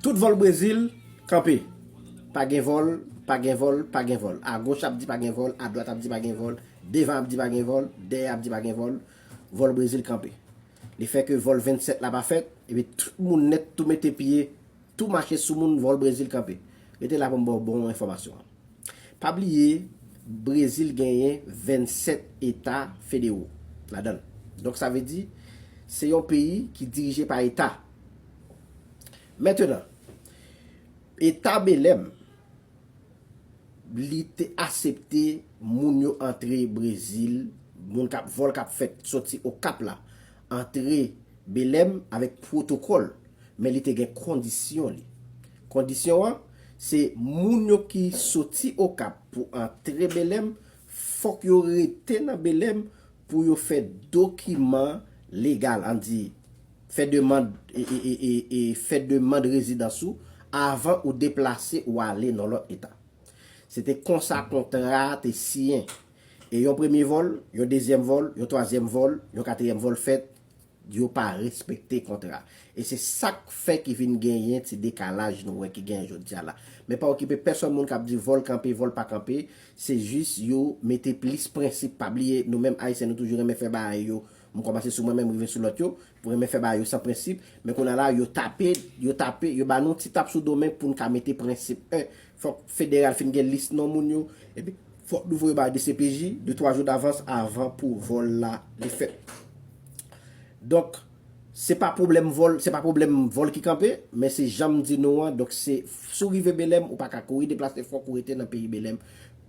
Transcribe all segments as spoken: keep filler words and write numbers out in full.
Tout vòl Brezil kanpe. Pa gen vòl, pa gen vòl, pa gen vòl. Agoch ap di pa gen vòl, adwat ap di pa gen vòl, devan ap di pa gen vòl, dèyè ap di pa gen vòl. Vòl Brezil kanpe. Li fè ke vòl vennsèt la pa fèt, epi tout moun nèt tou mete pye, tou mache sou moun, vòl Brezil kanpe. Rete la pou m ba w bon enfòmasyon an. Pa bliye, Brezil genyen vennsèt eta federo ladan l. Donk sa vle di, se yon peyi ki dirije pa eta. Mentenan, eta Belèm, li te asepte moun yo antre Brezil, moun k ap vòl k ap fèt soti Okap la, antre Belèm avèk pwotokòl, men li te gen kondisyon li. Kondisyon an, se moun yo ki soti Okap pou antre Belèm, fòk yo rete nan Belèm pou yo fè dokiman legal, ann di, fè demann, e, e, e, e, e fè demann rezidans ou avan ou deplase ou ale nan lòt eta. Se te konsa kontra a te siyen. E yon premye vòl, yon dezyèm vòl, yon twazyèm vòl, yon katriyèm vòl fèt, yo pa respekte kontra. E se sa k fè ki vin genyen ti dekalaj nou wè ki genyen jodi a la. Men pa okipe pèsòn moun k ap di vòl kanpe, vòl pa kanpe, se jis yo mete plis prensip. Pa bliye, nou menm Ayisyen, nou toujou renmen fè bagay yo. M kòmanse sou mwen menm, rive sou lòt yo. Pou renmen fè bagay yo san prensip. Men kounye a la, yo tape, yo tape, yo ba nou ti tap sou do men pou n ka mete prensip. En, fòk federal fin gen lis non moun yo. Epi, fòk nou voye ba D C P J de twa jou davans avan pou vòl la li fèt. Donk, se pa pwoblèm vòl, se pa pwoblèm vòl ki kanpe, men se jan m di nou an, donk se, si w rive Belèm, ou pa ka kouri deplase, fòk ou rete nan peyi Belèm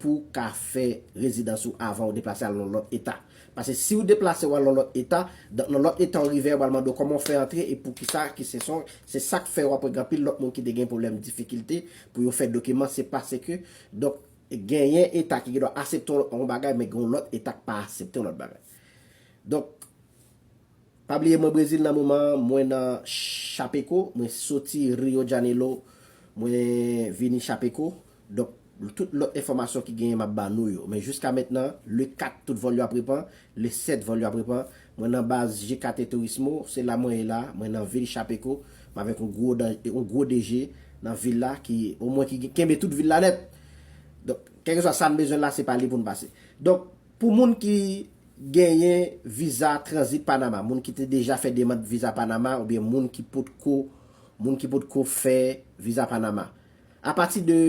pou w ka fè rezidans ou avan ou deplase al nan lòt eta. Paske si w deplase w al nan lòt eta, donk nan lòt eta w rive a, yo pral mande w kòman w fè antre e poukisa ki se son, se sa k fè w ap wè gen anpil lòt moun ki te gen pwoblèm difikilte pou yo fè dokiman, se paske, donk, genyen eta ki gendwa aksepte yon bagay, men gen yon lòt eta k pa aksepte yon lòt bagay. Donk, pa bliye mwen Brezil nan moman an, mwen nan Chapecó, mwen soti Rio de Janeiro, mwen vini Chapecó. Donk, tout lòt enfòmasyon ki genyen m ap ba nou yo. Men jiska mentnan, le kat tout vòl yo ap reprann, le sèt vòl yo ap reprann. Mwen nan baz G K T Turismo, se la mwen ye la, mwen nan vil Chapecó, m avèk yon gwo dan-, yon gwo D G nan vil la ki, omwen ki kenbe tout vil la nèt. Donk, kèlkeswa sa n bezwen la, se pa li pou n pase. Donk, pou moun ki genyen viza tranzit Panama, moun ki te deja fè demann viza Panama, oubyen moun ki potko, moun ki potko fè viza Panama. Apati de,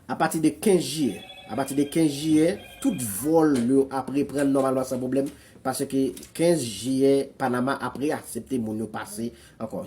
apati de kenz jiyè, apati de kenz jiyè, tout vòl yo ap reprann nòmalman san pwoblèm, paske kenz jiyè, Panama ap reaksepte moun yo pase ankò.